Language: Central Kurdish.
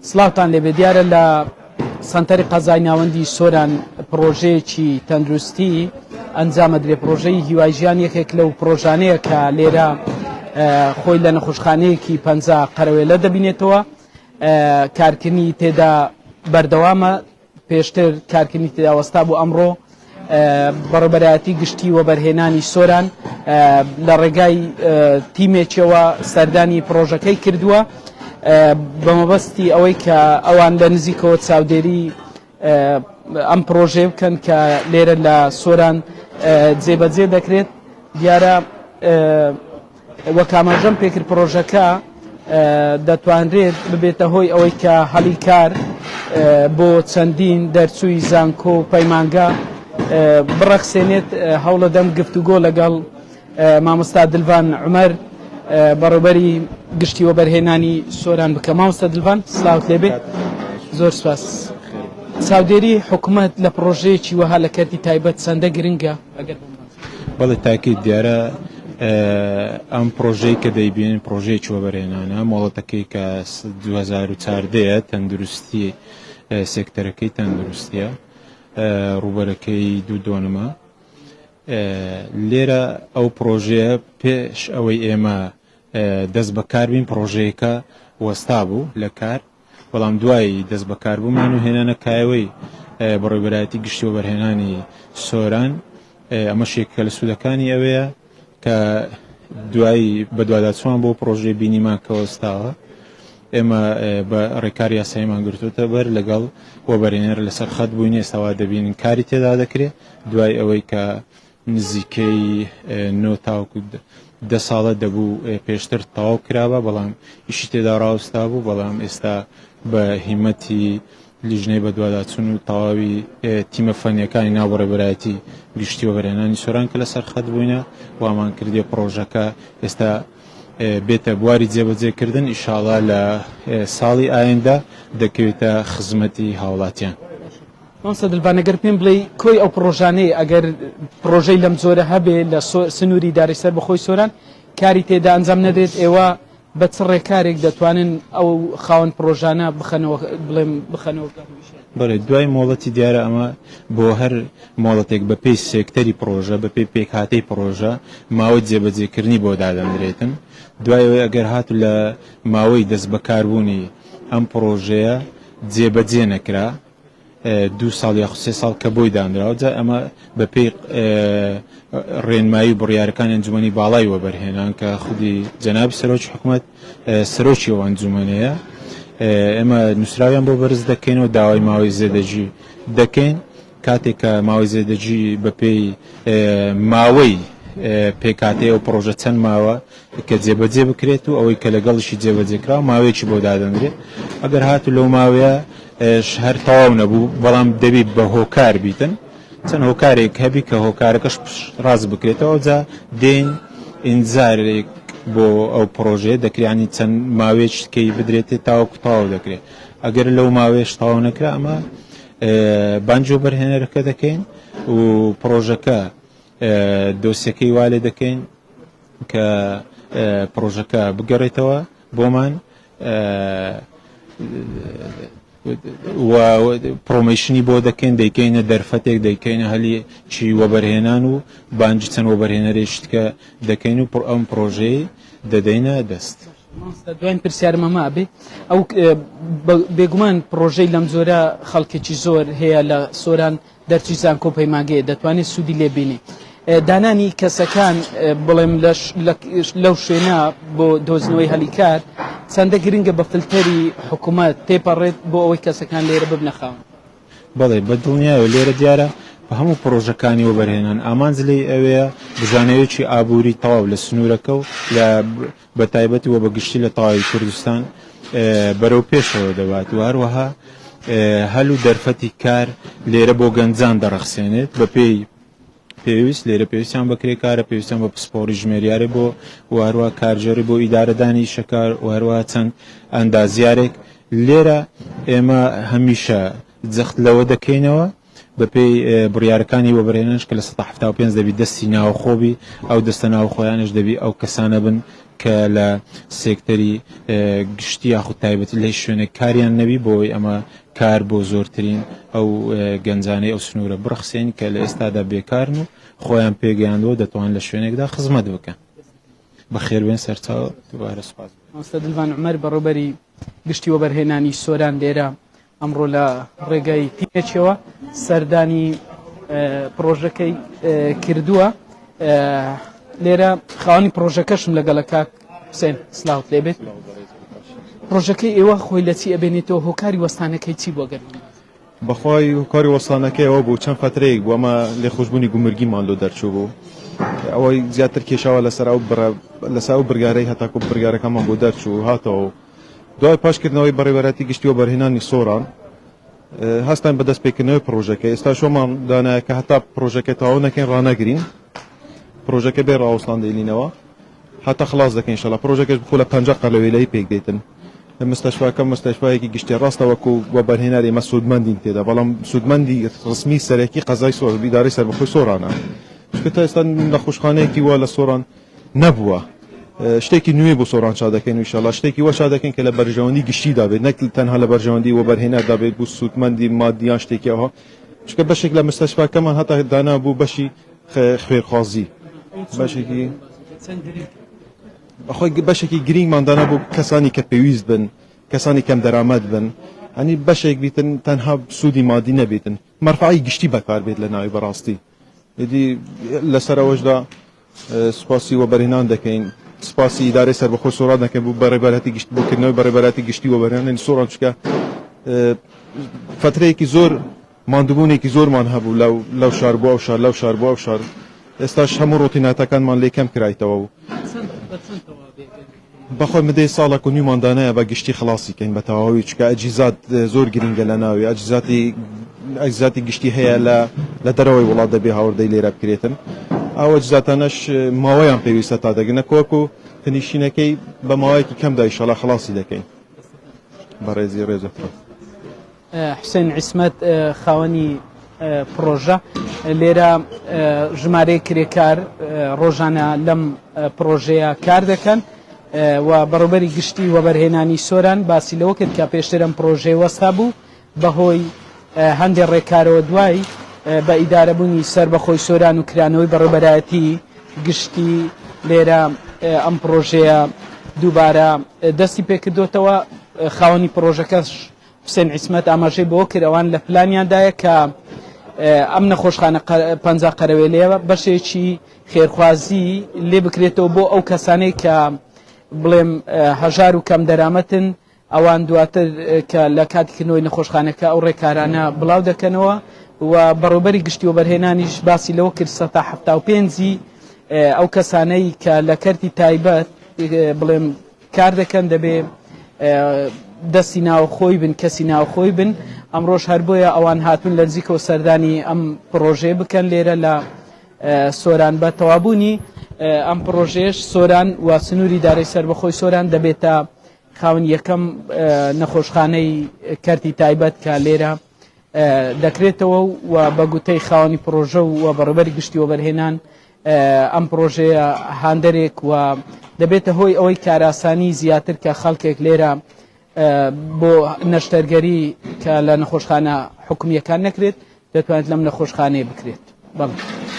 سڵاوتان لێبێ دیارە لە سەنتەری قەزای ناوەندی سۆران پڕۆژەیەکی تەندروستی ئەنجامەدرێ پڕۆژەی هیوای ژیان یەکێک لەو پڕۆژانەیە کە لێرە خۆی لە نەخۆشخانەیەکی 50 قەرەوێلە دەبینێتەوە کارکردنی تێدا بەردەوامە پێشتر کارکردنی تێدا وەستا بوو ئەمڕۆ بەڕێوەبەرایەتی گشتی وەبەرهێنانی سۆران لە ڕێگای تیمێکیەوە سەردانی پڕۆژەکەی کردووە بە مەبەستی ئەوەی کە ئەوان لە نزیکەوە چاودێری ئەم پڕۆژەیە بکەن کە لێرە لە سۆران جێبەجێ دەکرێت دیارە وەک ئاماژەم پێکرد پڕۆژەکە دەتوانرێت ببێتە هۆی ئەوەی کە هەلی کار بۆ چەندین دەرچووی زانکۆ و پەیمانگا بڕەخسێنێت هەوڵەدەم گفتوگۆ لەگەڵ مامۆستا دلڤان عومەر بەڕێوبەری گشتی وەبەرهێنانی سۆران بکە مامۆستا دلڤان سلااوت لێبێ زۆر سپاس چاودێری حکومەت لە پڕۆژەیەکی وەها لە کەرتی تایبەت چەندە گرنگە ئەگەر بەڵێ تاکید دیارە ئەم پرۆژەی کە دەیبینن پرۆژەیەکی وەبەرهێنانە مۆڵەتەکەی کە 2014 تەندروستی سێکتەرەکەی تەندروستیە ڕووبەرەکەی دوو دۆنمە لێرە ئەو پرۆژەیە پێش ئەوەی ئێمە دەست بەکاربین پرۆژەیەکە وەستا بوو لە کار بەڵام دوای دەست بەکاربوومان و هێنانە کایەوەی بەڕێوەبەرایەتی گشتی وەبەرهێنانی سۆران ئەمەش یەکێکە لە سوودەکانی ئەوەیە کە دوای بەدواداچووان بۆ پرۆژەی بینیمان کە وەستاوە ئێمە بە ڕێکار یاساییمان گرتوتە بەر لەگەڵ وەبەرهێنەر لەسەر خەت بووین ئێستاوا دەبینین کاری تێدا دەکرێت دوای ئەوەی کە نزیکەی نۆ تاوەکو دە ساڵە دەبوو پێشتر تەواو کرابا، بەڵام ئیشی تێدا ڕاوەستابوو، بەڵام ئێستا بە هیمەتی لیژنەی بەدواداچوون و تەواوی تیمە فەنییەکانی ناو بەڕێوەبەرایەتی گشتی وەبەرهێنانی سۆران کە لەسەر خەت بووینە وامان کردیە پڕۆژەکە ئێستا بێتە بواری جێبەجێکردن ئیشاڵا لە ساڵی ئایندە دەکەوێتە خزمەتی هاوڵاتیان. مامۆستا دلڤان ئەگەر پێم بڵێی کۆی ئەو پڕۆژانەی ئەگەر پڕۆژەی لەم جۆرە هەبێ لە سنووری ئیدارەی سەربەخۆی سۆران کاری تێدا ئەنجام نەدرێت ئێوە بە چ ڕێکارێک دەتوانن ئەو خاوەن پڕۆژانە بخەنەوە بڵێم بخەنەوە بەڵێ دوای مۆڵەتی دیارە ئەمە بۆ هەر مۆڵەتێک بەپێی سێکتەری پڕۆژە بەپێی پێکهاتەی پڕۆژە ماوەی جێبەجێکردنی بۆ دادەنرێتن دوای ئەوەی ئەگەر هاتوو لە ماوەی دەستبەکاربوونی ئەم پڕۆژەیە جێبەجێ نەکرا دوو ساڵ یاخود سێ ساڵ کە بۆی دانراوە جا ئەمە بەپێی ڕێنمایی و بڕیارەکانی ئەنجومەنی باڵای وەبەرهێنان کە خودی جەنابی سەرۆکی حکومەت سەرۆکی ئەو ئەنجومەنەیە ئێمە نووسراویان بۆ بەرز دەکەین و داوای ماوەی زێدەجی دەکەین کاتێک کە ماوەی زێدەجی بەپێی ماوەی پێکاتەی ئەو پڕۆژە چەند ماوە کە جێبەجێ بکرێت و ئەوەی کە لەگەڵیشی جێبەجێکراوە ماوەیەکی بۆ دادەنرێت ئەگەر هاتوو لەو ماوەیە هەر تەواو نەبوو بەڵام دەبی بە هۆکار بیتن چەند هۆکارێک هەبی کە هۆکارەکەش ڕاست بکرێتەوە جا دێن ئینزارێک بۆ ئەو پرۆژەیە دەکرانی چەند ماوەیەکی بدرێتێ تاوەکو تەواو دەکرێت ئەگەر لەو ماوەیەش تەواو نەکرا ئەمە بانگی وەبەرهێنەرەکە دەکەین و پرۆژەکە دۆسیەکەی وا لێ دەکەین کە پرۆژەکە بگەڕێتەوە بۆمان و promotion ی بۆ دەکەین دەیکەینە دەرفەتێک دەیکەینە هەلی چی وەبەرهێنان و بانگی چەند وەبەرهێنەرێکی دەکەین و ئەم پرۆژەی دەدەینە دەست. مامۆستا دواین پرسیارم ئەمە ئەبێ ئەو بێگومان پڕۆژەی لەم جۆرە خەڵکێکی زۆر هەیە لە سۆران دەرچوی زانکۆ پەیمانگەیە دەتوانێت سوودی لێ بینێ دانانی کەسەکان بڵێم لەو شوێنە بۆ دۆزنەوەی هەلیکار چەندە گرنگە بە فلتەری حکوومەت تێپەڕێت بۆ ئەوەی کەسەکان لێرە ببنە خاوەن. بەڵێ بە دڵنیایەوە لێرە دیارە بە هەموو پڕۆژەکانی وەبەرهێنان ئامانج لێی ئەوەیە بژانەوەیەکی ئابووری تەواو لە سنوورەکە و لە بە تایبەتی و بە گشتی لە تەواوی کوردستان بەرەو پێشەوە دەبات و هەروەها هەل و دەرفەتی کار لێرە بۆ گەنجان دەڕەخسێنێت بەپێی پێویست لێرە پێویستیان بە کرێکارە پێویستیان بە پسپۆڕی ژمێریارێ بۆ و هەروە کارگێڕی بۆ ئیدارەدانی ئیشەکار و هەروە چەند ئەندازیارێک لێرە ئێمە هەمیشە جەخت لەوە دەکەینەوە بەپێی بڕیارەکانی وەبەرهێنانش کە 75% دەبی دەستی ناوخۆ بی ئەو دەستە ناوخۆیانش دەبی ئەو کەسانە بن کە. کە لە سێکتەری گشتی یاخود تایبەتی لە هیچ شوێنێک کاریان نەبی، بۆ ئەوەی ئەمە کار بۆ زۆرترین ئەو گەنجانەی ئەو سنوورە بڕەخسێنین کە لە ئێستادا بێکارن و خۆیان پێگەیاندووە و دەتوانن لە شوێنێکدا خزمەت بکەن. بەخێربێن سەرچاو، دووبارە سوپاس. مامۆستا دلڤان عومەر بەڕێوبەری گشتی وەبەرهێنانی سۆران لێرە ئەمڕۆ لە ڕێگای تیمێکیەوە سەردانی پڕۆژەکەی کردووە. لێرە خاوەنی پڕۆژەکەشم لەگەڵە کاک حوسێن، سلااوت لێبێت. پڕۆژەکەی ئێوە خۆی لە چی ئەبێنێتەوە، هۆکاری وەستانەکەی چی بۆ گەر؟ بەخوای هۆکاری وەستانەکەی ئەوە بوو چەند فەترەیەک بوو ئەمە لێخۆشبوونی گومرگیمان لۆ دەرچوو بوو ئەوەی زیاتر کێشاوە لەسەر ئەو بڕە لەسەر ئەو بڕیارەی هەتاکو بڕیارەکەمان بۆ دەرچوو هاتەوە و دوای پاشکردنەوەی بەڕێوەبەرایەتی گشتی وەبەرهێنانی سۆران هەستاین بە دەستپێکردنەوەی پڕۆژەکە ئێستا شۆمان دانایە کە هەتا پڕۆژەکە تەواو نەکەین ڕانەگرین پڕۆژەکە بێ ڕاوەستان دەیلینەوە هەتا خلاص دەکەین ئینشەڵا پڕۆژەکەش بخۆ لە 50 قەلەوێلەی پێک دێتن مستەشفاکە مستەشفایەکی گشتی ڕاستە وەکو وەبەرهێنەر ئێمە سوودمەندین تێدا بەڵام سوودمەندی ڕسمی سەرەکی قەزای سۆر ئیدارەی سەربەخۆی سۆرانە چونکە تا ئێستا نەخۆشخانەیەکی وا لە سۆران نەبووە شتێکی نوێ بۆ سۆران چا دەکەین و ئیشەڵا شتێکی وا چا دەکەین کە لە بەرژەوەندی گشتیدا بێت نەک تەنها لە بەرژەوەندی وەبەرهێنەردا بێت بۆ سوودمەندی مادی یان شتێکی ئەوها چونکە بەشێک لە مستەشفاکەمان هەتا دانا بوو بەشی خێرخوازی بەشێکی بەخۆی بەشێکی گرینگمان دانا بوو کەسانی کە پێویست بن کەسانی کەم دەرامەت بن هەنی بەشێک بیتن تەنها سوودی مادی نەبیتن مەرفەعی گشتی بەکار بێت لە ناوی بەڕاستی ئیدی لەسەر ئەوەشدا سوپاسی وەبەرهێنان دەکەین سوپاسی ئیدارەی سەربەخۆی سۆران دەکەین بۆ بەڕێبەرایەتی گشت بۆ کردنەوەی بەڕێبەرایەتی گشتی وەبەرهێنانی سۆران چونکە فترەیەکی زۆر ماندووبوونێکی زۆرمان هەبوو لەو لەو شار بۆ ئەو شار لەو شار بۆ ئەو شار ئێستاش هەموو ڕۆتیناتەکانمان لێ کەم کرایتەوە و بەخۆی مدەی ساڵێک و نیومان دانایە بە گشتی خلاصی کەین بە تەواوی چونکە ئەجیزات زۆر گرینگە لە ناوی ئەجیزاتی ئەجزاتی گشتی هەیە لە لە دەرەوەی وڵات دەبێ هاوردەی لێرە بکرێتن ئەو ئەجزاتانەش ماوەیان پێویستە تا دەگەنە کۆک و فنیشینەکەی بە ماوەیەکی کەمدا ئیشەڵا خلاصی دەکەین بەڕێزی ڕێزە حوسێن عیسمەت خاوەنی پڕۆژە لێرە ژمارەی کرێکار ڕۆژانە لەم پڕۆژەیە کار دەکەن و بەڕێوبەری گشتی وەبەرهێنانی سۆران باسی لەوە کرد کە پێشتر ئەم پڕۆژەیە وەستا بوو بەهۆی هەندێک ڕێکارەوە دوای بە ئیدارەبوونی سەربەخۆی سۆران و کرانەوەی بەڕێوبەرایەتی گشتی لێرە ئەم پڕۆژەیە دووبارە دەستی پێکردوتەوە خاوەنی پڕۆژەکەش حوسێن عیسمەت ئاماژەی بەوە کرد، ئەوان لە پلانیاندایە کە ئەم نەخۆشخانە 50 قەرەوێلەیە بەشێکی خێرخوازی لێ بکرێتەوە بۆ ئەو کەسانەی کە بڵێم هەژار و کەم دەرامەتن ئەوان دواتر کە لە کاتی کردنەوەی نەخۆشخانەکە ئەو ڕێکارانە بڵاو دەکەنەوە و بەڕێوبەری گشتی وەبەرهێنانیش باسی لەوە کرد سەتا 75 ئەو کەسانەی کە لە کەرتی تایبەت بڵێم کار دەکەن دەبێ دەستی ناوخۆی بن کەسی ناوخۆی بن ئەمڕۆژ هەر بۆیە ئەوان هاتوون لە نزیکەوە سەردانی ئەم پڕۆژەیە بکەن لێرە لە سۆران بە تەوابوونی ئەم پڕۆژەیەش سۆران و سنووری دارەی سەربەخۆی سۆران دەبێتە خاوەن یەکەم نەخۆشخانەی کەرتی تایبەت کە لێرە دەکرێتەوە و بە گوتەی خاوەنی پڕۆژە و بەڕێوەبەری گشتی وەبەرهێنان ئەم پڕۆژەیە هاندەرێک و دەبێتە هۆی ئەوەی کاراسانی زیاتر کە خەڵکێک لێرە بۆ نەشتەرگەری کە لە نەخۆشخانە حکومیەکان نەکرێت دەتوانێت لەم نەخۆشخانەیە بکرێت. بەڵێ.